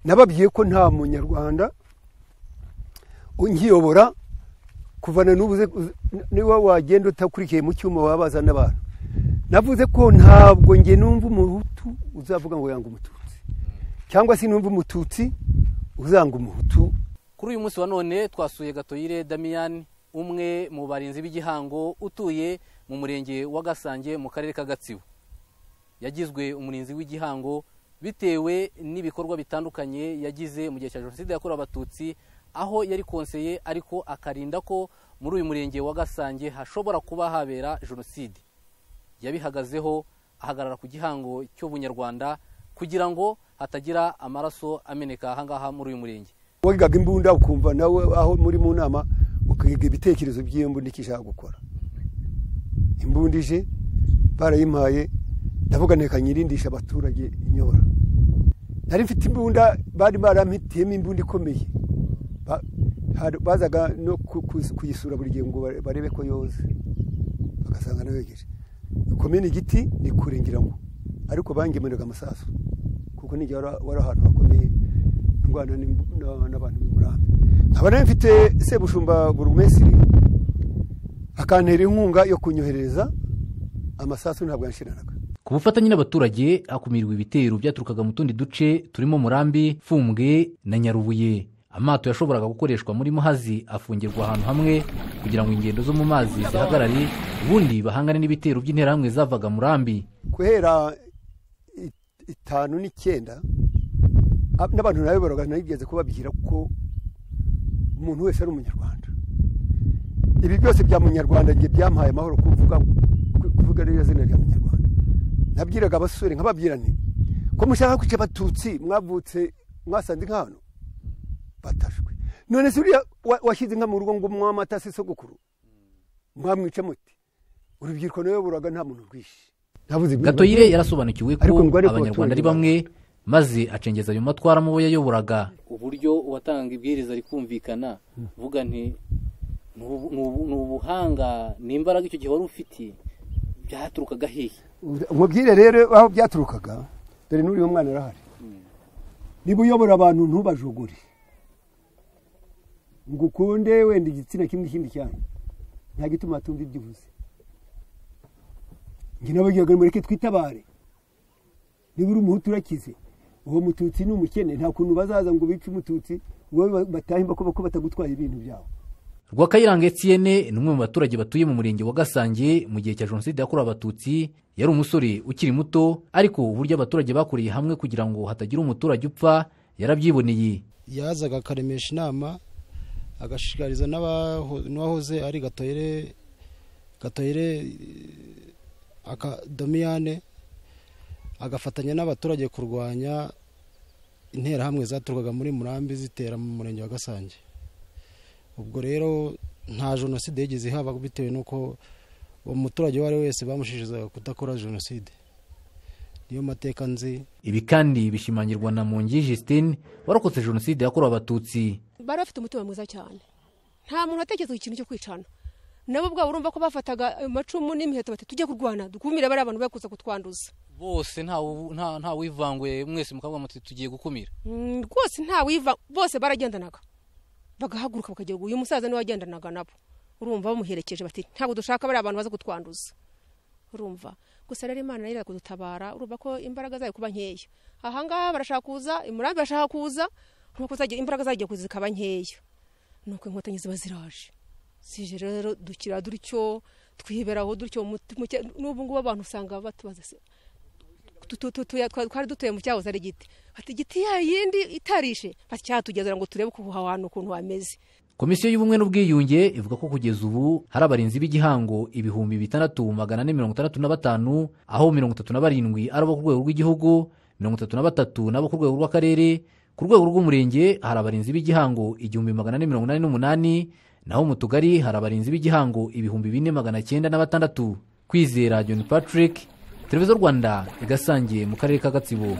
Nababwiye ko nta munyarwanda unkiyobora kuvana n'ubuze, niba wagenda utakurikiye mu cyuma wabaza n'abantu. Navuze ko ntabwo nge numva umuhutu uzavuga ngo yanga umututsi, cyangwa se numva umututsi uzanga umuhutu. Kuri uyu munsi wa none twasuye Gatoyire Damiyani, umwe mu barinzi b'igihango utuye mu murenge wa Gasange mu karere ka Gatsibo. Yagizwe umurinzi w'igihango bitewe n'ibikorwa bitandukanye yagize mu gihe cya Jenoside yakorewe Abatutsi, aho yari konseye ariko akarinda ko muri uyu murenge wa Gasange hashobora kuba habera Jenoside. Yabihagazeho ahagarara ku gihango cy'ubunyarwanda kugira ngo hatagira amaraso ameneka ahangaha muri uyu murenge. Wigaga imbunda ukumva nawe aho muri mu nama ukiga ibitekerezo by'iyo mbunda icyo ishaka gukora. Imbunda ije barayimpaye, ndavuga neka nyirindisha abaturage inyora. Nari mfite imbunda, bari barampitiyemo imbunda ikomeye. Bazaga no kuyisura buri gihe ngo barebe ko yoze, bagasanga nayogeje. Komine Giti ni kure ngira ngo, ariko bangemuriraga amasasu kuko nijye wari ahantu hakomeye ndwana n'abantu b'Imurambi. Nkaba nari mfite Sebushumba Burugumesiri akantera inkunga yo kunyoherereza amasasu, ntabwo yanshiranaga. Ku bufatanye n'abaturage hakumirwa ibitero byaturukaga mu tundi duce turimo Murambi, Fumbwe na Nyarubuye. Amato yashoboraga gukoreshwa muri Muhazi afungirwa ahantu hamwe kugira ngo ingendo zo mu mazi zihagarare, ubundi bahangane n'ibitero by'interahamwe zavaga Murambi. Guhera 59 n'abantu nayoboraga nabigeze kubabwira ko umuntu wese ari umunyarwanda. Ibi byose bya munyarwanda nge byampaye amahoro kuvuga ririya zina rya munyarwanda. Nabwiraga abasore nkababwira nti ko mushaka kwica abatutsi mwavutse mwasanze inka hano batashwe. None se uriya washyize inka mu rugo ngo mwamata se sogokuru mwamwica muti? Urubyiruko nayoboraga nta muntu rwishe. Gatoyire yarasobanukiwe ko abanyarwanda ari bamwe, maze acengeza ayo matwara mu bo yayoboraga. Uburyo watanga ibwiriza rikumvikana, vuga nti ni ubuhanga, ni imbaraga icyo gihe wari ufite byaturukaga hehe? Umubwire rero aho byaturukaga, dore n'uriya mwana arahari. Niba uyobora abantu ntubajogore ngo ukunde wenda igitsina kimwe ikindi cyane, nta gituma atumva ibyo uvuze. Njye nababwiraga mureke twitabare, niba uri umuhutu urakize, uwo mututsi ni umukene, nta kuntu bazaza ngo bice umututsi wowe batahimba ko batagutwaye ibintu byawe. Rwakayiranga Etienne ni umwe mu baturage batuye mu murenge wa Gasange mu gihe cya Jenoside yakorewe Abatutsi. Yari umusore ukiri muto, ariko uburyo abaturage bakoreye hamwe kugira ngo hatagira umuturage upfa yarabyiboneye. Yazaga akaremesha inama, agashishikariza n'uwahoze ari Gatoyire Domiyane, agafatanya n'abaturage kurwanya interahamwe zaturukaga muri Murambi zitera mu murenge wa Gasange. Ubwo rero nta jenoside yigeze ihaba bitewe n'uko umuturage uwo ari we wese bamushishikarizaga kudakora jenoside. Niyo mateka nzi. Ibi kandi bishimangirwa na Mungi Justine warokotse jenoside yakorewe Abatutsi. Bari bafite umutima mwiza cyane, nta muntu watekereza ikintu cyo kwicana. Nabo ubwabo urumva ko bafataga amacumu n'imiheto bati tujye kurwana dukumire bari abantu bakuza kutwanduza. Bose nta wivanguye, mwese mukavuga muti tugiye gukumira. Rwose nta wiva, bose baragendanaga bagahaguruka bakajya. Uyu musaza niwe wagendanaga nabo, urumva bamuherekeje bati ntabwo dushaka bari abantu baza kutwanduza. Urumva gusa rero Imana yari kudutabara, urumva ko imbaraga zayo kuba nkeya. Ahangaha barashaka kuza, Imurambi barashaka kuza, nuko zagiye imbaraga zagiye kuzikaba nkeya, nuko inkotanyi ziba ziraje. Sije rero dukira dutyo, twiberaho dutyo, n'ubu ngubu abantu usanga batubaza se twari dutuye mu cyahoze ari igiti, bati igiti ya yindi itarishe, bati cyatugezera ngo turebe uko ahantu ukuntu hameze. Komisiyo y'Ubumwe n'Ubwiyunge ivuga ko kugeza ubu hari abarinzi b'igihango 6465, aho 37 ari abo ku rwego rw'igihugu, 33 nabo ku rwego rw'akarere. Ku rwego rw'umurenge hari abarinzi b'igihango 1488, naho mu tugari hari abarinzi b'igihango 4906. Kwizera John Patrick, Televiziyo Rwanda, Igasange mu karere ka Gatsibo.